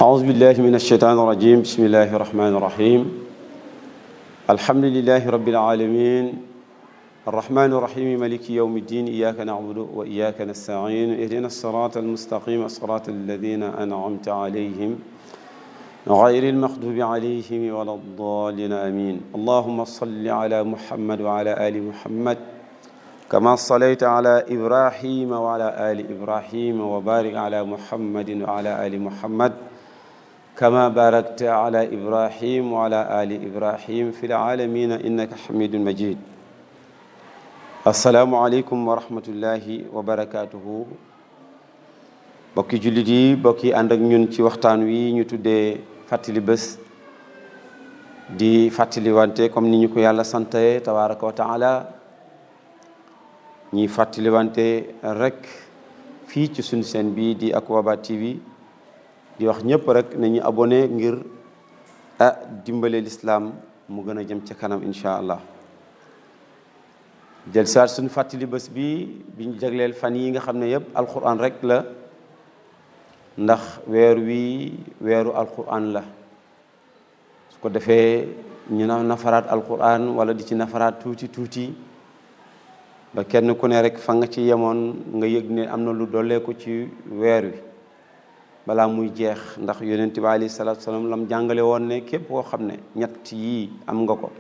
أعوذ بالله من الشيطان الرجيم بسم الله الرحمن الرحيم الحمد لله رب العالمين الرحمن الرحيم مالك يوم الدين إياك نعبد وإياك نستعين اهدنا الصراط المستقيم صراط الذين أنعمت عليهم غير المغضوب عليهم ولا الضالين آمين اللهم صل على محمد وعلى آل محمد كما صليت على إبراهيم وعلى آل إبراهيم وبارك على محمد وعلى آل محمد كما باركت على إبراهيم وعلى آل إبراهيم في العالمين إنك حميد مجيد السلام عليكم ورحمة الله وبركاته bokki jullit yi bokki ànd ak ñun ci waxtaan wi ñu tuddee fàttali bés di fàttali wante comme ni ñu ko yàlla sante tabaraka wa taala ñuy fàttali wante rek fii ci suñu chaîne bi di Akwaba TV di wax ñëpp rek nañu abonné ngir dimbale l'islam mu gën a jëm ca kanam incha allah jël saar suñu fàttali bés bi ñu jagleel fan yi nga xam ne yëpp alquran rek la ndax weer wi weeru alquran la su ko defee ñu nafaraat alquran wala di ci nafaraat tuuti ba kenn ku ne rek fa nga ci yemoon nga yëg ne am na lu dolleeku ci weer wi balaa muy jeex ndax yonent bi alayhi salaatu salaam lam jàngale woon ne képp koo xam ne ñett yii am nga ko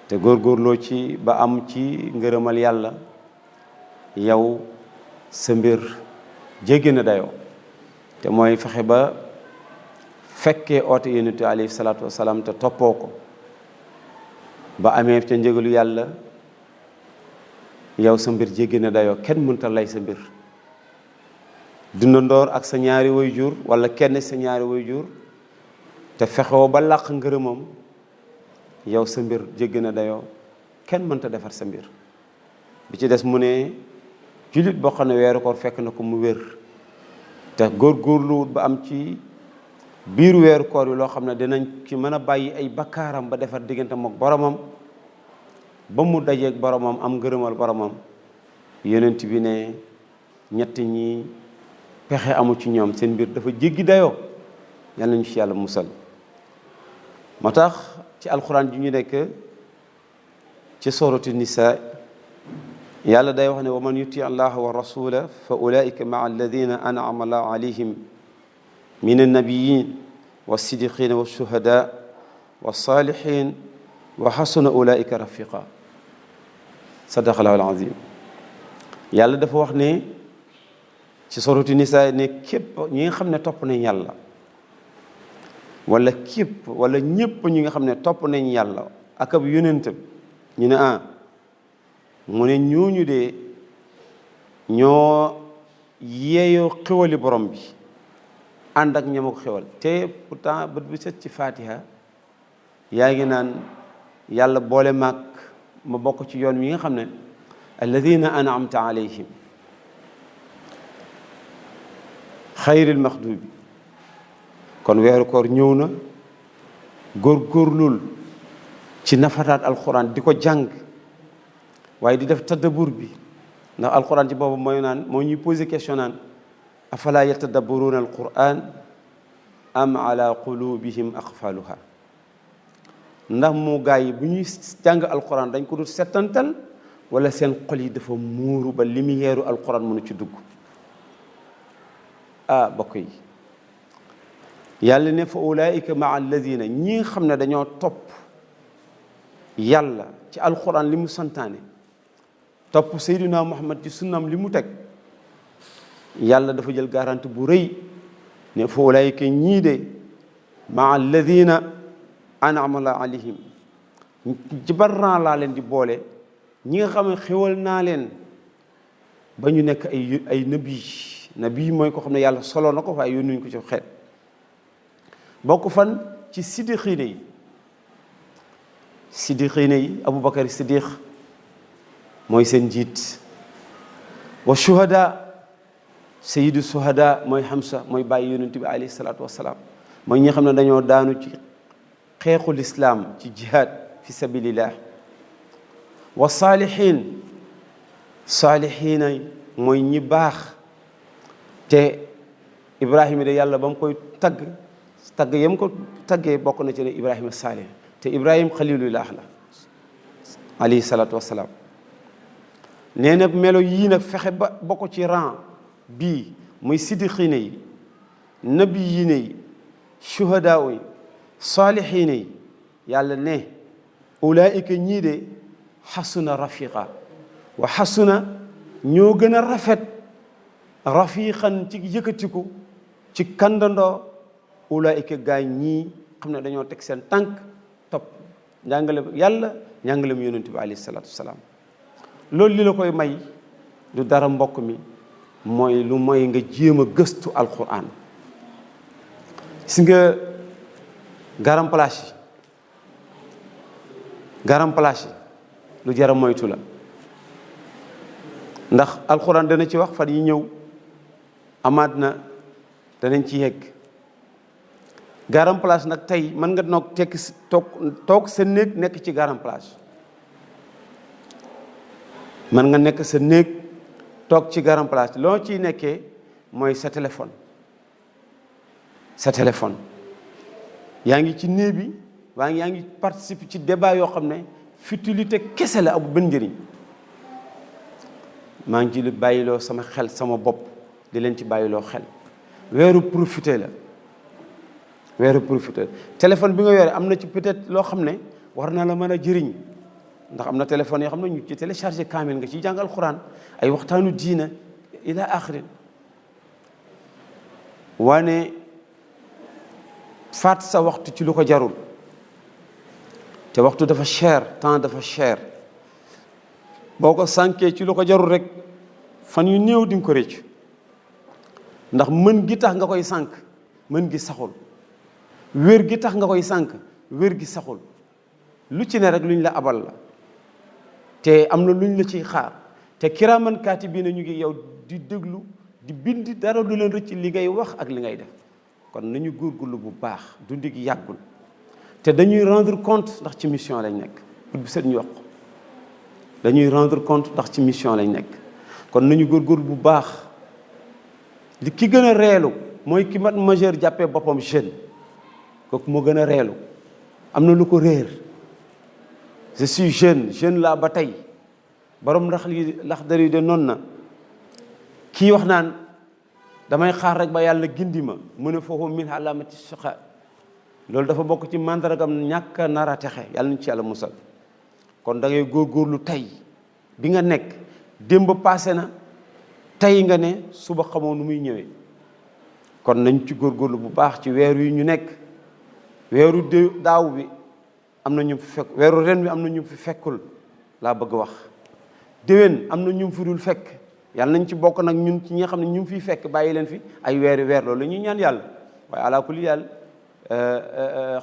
te góorgóorloo ci ba am ci ngërëmal yàlla yow sa mbir jéggi na dayoo te mooy fexe ba fekkee oote yonent bi alayhi salaatu wasalaam te toppoo ko ba amee ca njëgalu yàlla yow sa mbir jéggi na dayoo kenn mënta lay sa mbir dundandoor ak sa ñaari waajur wala kenn sa ñaari waajur te fexoo ba làq ngërëmam yow sa mbir jéggi na dayoo kenn mënta defar sa mbir bi ci des mu ne jullit boo xam ne weeru koor fekk na ko mu wér te góorgóorluwut ba am ci biiru weeru koor yi loo xam ne dinañ ci mën a bàyyi ay bakkaaram ba defar diggante mook boromam ba mu dajeeg boromam am ngërëmal boromam yonent bi ne ñett ñi pexe amu ci ñoom seen mbir dafa jéggi dayoo yal nañu ci yàlla musal moo tax ci alxuraan ji ñu nekk ci sooratu nisaa yàlla day wax ne wa man yuti allaha wa rasula fa ulaika maa alladina an'ama allahu alayhim min annabiyin wa siddiqina wa shuhada wa salihin wa xasuna ulaika rafiqa sadaqallahu alazim yàlla dafa wax ne ci sooratu nisaa ne képp ñi nga xam ne topp nañ yàlla wala képp wala ñépp ñi nga xam ne topp nañ yàlla ak ab yonentam ñu ne mu ne ñooñu de ñoo yeeyoo xewali borom bi ànd ak ñam ak xewal te pourtant bët bu set ci fatiha yaa ngi naan yàlla boole maag ma bokk ci yoon wi nga xam ne alladina an'amta alayhim xayril maxdubi kon weeru koor ñëw na góorgóorlul ci nafaraat alquran di ko jàng waaye di def tadabbur bi ndax alquran ci boobu mooy naan moo ñuy posé question naan afala yatadabburuuna alquran am ala qulubihim aqfaluha ndax mu gaa yi bu ñuy jàng alquran dañ ko dul settantal wala seen xol yi dafa muuru ba lumière alquran mënu ci dugg bokk yi yàlla ne fa ulaika maa alladina ñi nga xam ne dañoo topp yàlla ci alquran li mu santaane topp Seydina Muhammad ci sunnam li mu teg yàlla dafa jël garanti bu rëy ne fa ulaika ñii de maa alladina an'ama Allahu alayhim ci barran laa leen di boole ñi nga xam ne xewal naa leen ba ñu nekk ay nabi mooy ko xam ne yàlla solo na ko waaye yónnuñ ko ci xeet bokk fan ci siddiqiina yi Aboubacar Siddiq mooy seen njiit wa shuhada sayyidu shuhada mooy Hamza mooy bàyyi yonent bi alayhi salaatu wasalaam mooy ñi nga xam ne dañoo daanu ci xeexul islaam ci jihad fi sabilillah wa saalihiina mooy ñi baax te Ibrahima de yàlla ba mu koy tagg yam ko taggee bokk na ci ne Ibrahima Salih te Ibrahima xalilullah la alayhi salaatu wassalaam. nee na melo yii nag fexe ba bokk ci rang bii muy siddiqiine yi nabiyiine yi shuhadaa yi saalihiine yi yàlla ne ulaayika ñii de xasuna rafiqa wa xasuna ñoo gën a rafet rafiqan ci yëkkatiku ci kandandoo ulaayika gaay ñii xam ne dañoo teg seen tànk topp njàngale yàlla njàngale mu yonent bi alayhi salaatu wasalaam. loolu li la koy may du dara mbokk mi mooy lu mooy nga jéem a gëstu alquran. gis nga garam place yi lu jar a moytu la ndax alquran dana ci wax fan yi ñëw amaat na danañ ci yegg. garam place nag tey mën nga noog tekki toog sa néeg nekk ci garam place mën nga nekk sa néeg toog ci garam place loo ciy nekkee mooy sa téléphone yaa ngi ci néeg bi yaa ngi participer ci débat yoo xam ne futilité kese la amul benn njëriñ. maa ngi ci bàyyiloo sama xel sama bopp di leen ci bàyyiloo xel. weeru profité téléphone bi nga yore am na ci peut-être loo xam ne war na la mën a jëriñ ndax am na téléphone yoo xam ne ñu ci téléchargé kaamil nga ciy jàng alxuraan ay waxtaanu diina ila axirin waane faat sa waxtu ci lu ko jarul te waxtu dafa cher temps dafa cher boo ko sànkee ci lu ko jarul rek fan yu néew di nga ko réccu ndax mën gi tax nga koy sànk mën gi saxul wér gi tax nga koy sànk wér gi saxul lu ci ne rek luñ la abal la te am na luñ la ciy xaar te kiraaman kaatibiina ñu ngi yow di déglu di bind dara du leen rëcc li ngay wax ak li ngay def kon nañu góorgóorlu bu baax dundi gi yàggul te dañuy rendre compte ndax ci mission lañ nekk pour bu set ñu wax dañuy rendre compte ndax ci mission lañ nekk kon nañu góorgóorlu bu baax li ki gën a reelu mooy ki mat majeur jàppee boppam jeune kooku moo gën a reelu am na lu ko réer je suis jeune laa ba tey borom lax dari de noonu na kii wax naan damay xaar rek ba yàlla gindi ma mu ne foofu min alaamati shaqa loolu dafa bokk ci mandargam ñàkk a nar a texe yàlla nañ ci yàlla musal kon da ngay góorgóorlu tey bi nga nekk démb passé na tey nga ne suba xamoo nu muy ñëwee kon nañ ci góorgóorlu bu baax ci weer yi ñu nekk weeru daaw bi am na ñu fi fekk weeru ren bi am na ñu fi fekkul laa bëgg wax déwén am na ñu fi dul fekk yàlla nañ ci bokk nag ñun ci ñi nga xam ne ñu fiy fekk bàyyi leen fi ay weer loolu la ñuy ñaan yàlla waaye ala kulli yàlla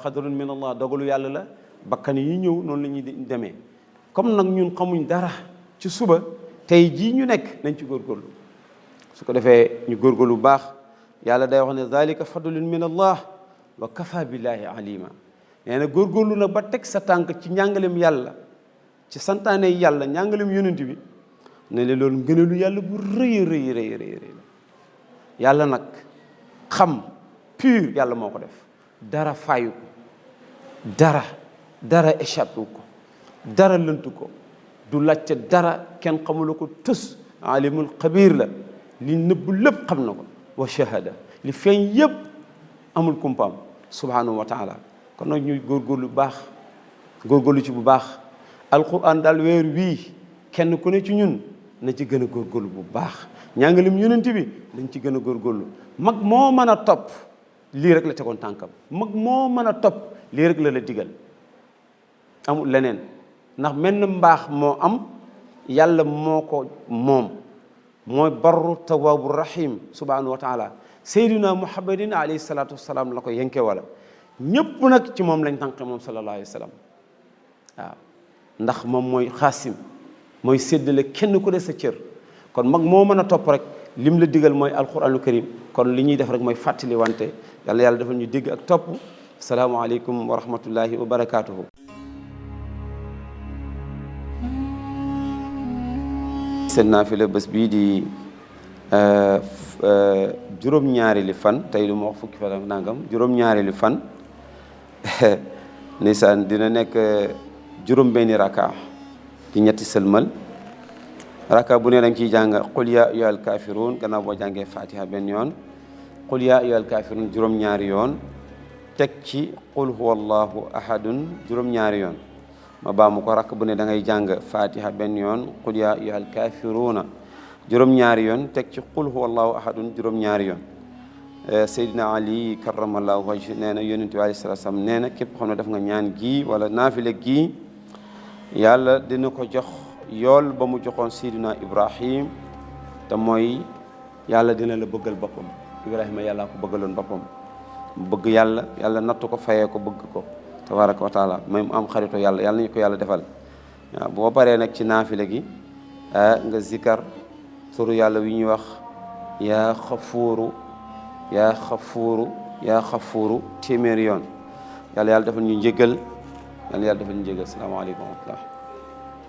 xadrun min allah dogalu yàlla la bakkan yi ñëw noonu la ñuy demee comme nag ñun xamuñ dara ci suba tey jii ñu nekk nañ ci góorgóorlu su ko defee ñu góorgóorlu bu baax yàlla day wax ne zalika fadlun min allah wa kafa billahi alima nee na góorgóorlu nag ba teg sa tànk ci njàngalem yàlla ci santaane yàlla njàngalem yonent bi ne le loolu ngëneelu yàlla bu rëy la yàlla nag xam pur yàlla moo ko def dara fayu ko dara échappé ko dara lëntu ko du laajte dara kenn xamula ko tus alimul xabir la li nëbb lépp xam na ko wa shahada li feeñ yëpp amul kumpaam subhanahu wa taala kon nag ñuy góorgóorlu ci bu baax alquran daal weer wii kenn ku ne ci ñun na ci gën a góorgóorlu bu baax ñàngalim yonent bi nañ ci gën a góorgóorlu mag moo mën a topp lii rek la tegoon tànkam mag moo mën a topp lii rek la digal amul leneen ndax mel na mbaax moo am yàlla moo ko moom mooy barru tawaabu rahim subhanahu wa taala sayyidina muhammadin alayhi salaatu wasalaam la ko yenke wala ñëpp nag ci moom lañ tànqe moom sallallahu alayhi wa sallam waaw ndax moom mooy xaasim mooy séddale kenn ku de sa cër kon mag moo mën a topp rek lim la digal mooy alquranu karim kon li ñuy def rek mooy fàttali wante yàlla defal ñu dégg ak topp asalaamaaleykum wa rahmatullahi wa barakaatuhu. seen naafila bés bii di juróom-ñaari li fan tey du ma wax fukki fan ak nangam juróom-ñaari li fan ndeysaan dina nekk juróom-benni raka ci ñetti sëlmal raka bu ne da nga ciy jàng qul yaa ayyuhal kaafiruun gannaaw boo jàngee fatiha benn yoon qul yaa ayyuhal kaafiruun juróom-ñaari yoon teg ci qul huwallahu ahadun juróom-ñaari yoon ma baamu ko rakk bu ne da ngay jàng fatiha benn yoon qul yaa ayyuhal kaafiruuna juróom-ñaari yoon teg ci qul huwallahu ahadun juróom-ñaari yoon Seydina Ali karamallahu wajh nee na yonent bi alayhi salaatu salaam nee na képp xam ne def nga ñaan gii wala naafile gii yàlla dina ko jox yool ba mu joxoon Seydina Ibrahim te mooy yàlla dina la bëggal boppam Ibrahima yàllaa ko bëggaloon boppam mu bëgg yàlla nattu ko fayee ko bëgg ko tabaraka wa taala may mu am xarito yàlla nañu ko yàlla defal waaw boo paree nag ci naafile gi nga zikar turu yàlla wi ñuy wax yaa xafuuru téeméeri yoon yàlla defal ñu njëgal salaamaaleykum wa rahmatullah